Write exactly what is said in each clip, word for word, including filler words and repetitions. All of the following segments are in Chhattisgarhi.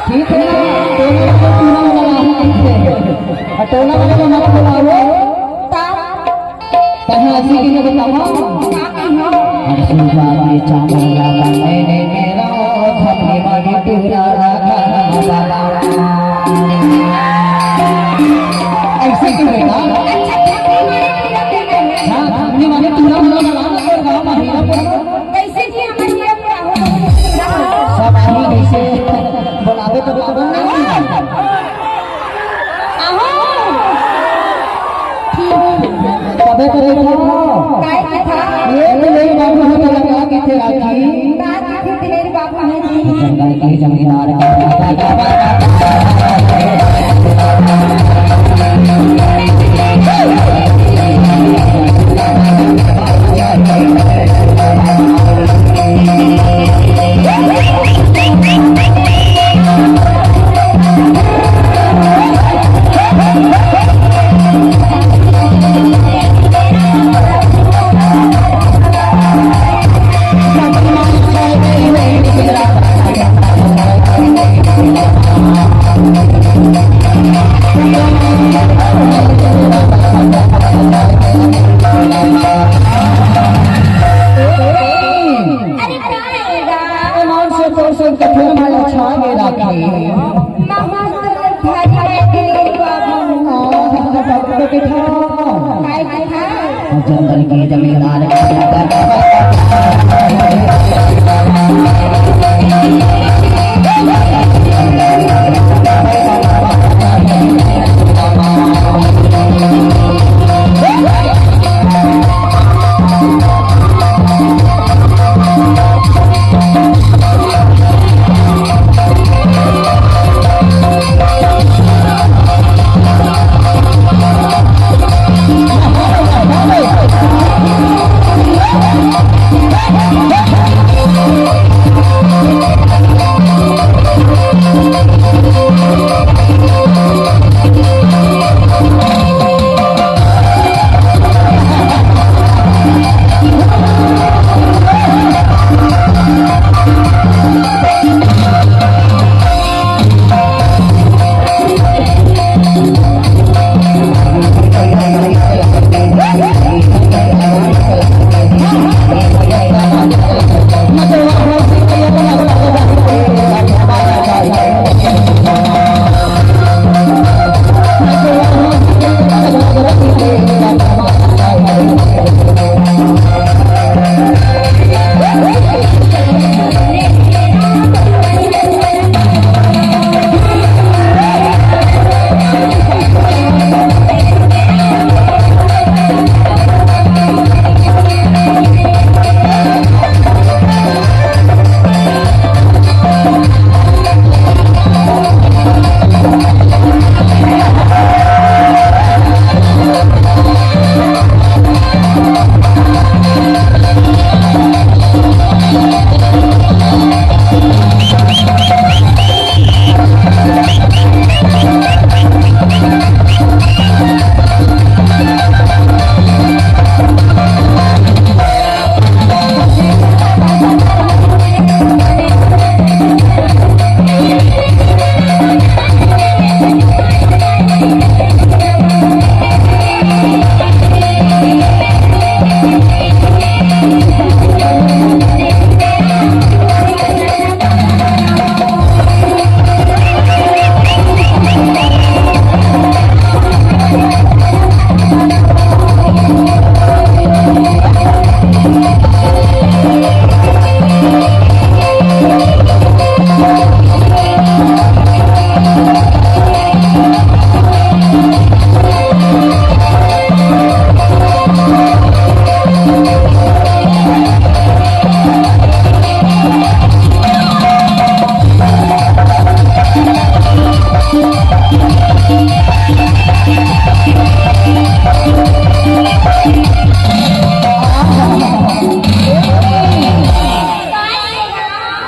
ठीक है, टोला वाले टूरा वाला लाही ठीक है। और टोला वाले को मत बुलाओ। ता? तहाँ ऐसी की नहीं बतावा। का कहा? हंसू बाबी चामुंडा बनने ने मेरा थपली वाली टूरा रखा बाबा। ऐसे क्यों बेटा? हाँ, थपली वाली टूरा वाला गाँव में हीरा बोलो। कैसे जी हमारी ये पूरा हो? सब आदमी कैसे बोलावे तो बाबा नहीं। आहो। तबे तो देखो। काय की था? ये तो यही बाबू है तो लगा के थे राखी। का की थी तेरे बाबू है जी? जंगल के जमींदार का अरे, का है गा? अरे, नाम से तो सुन के फिर मैं अच्छा नहीं रखी। मैं मस्त भारी है तेरे बाबू। आ, बाबू को बिठा। काय बिठा? जंगल के जमींदार।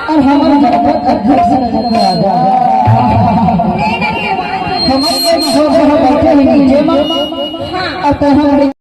और हमारे जनपद अध्यक्ष नरेंद्र यादव। हमारे जो हम बैठे हैं नीचे में, और तो हम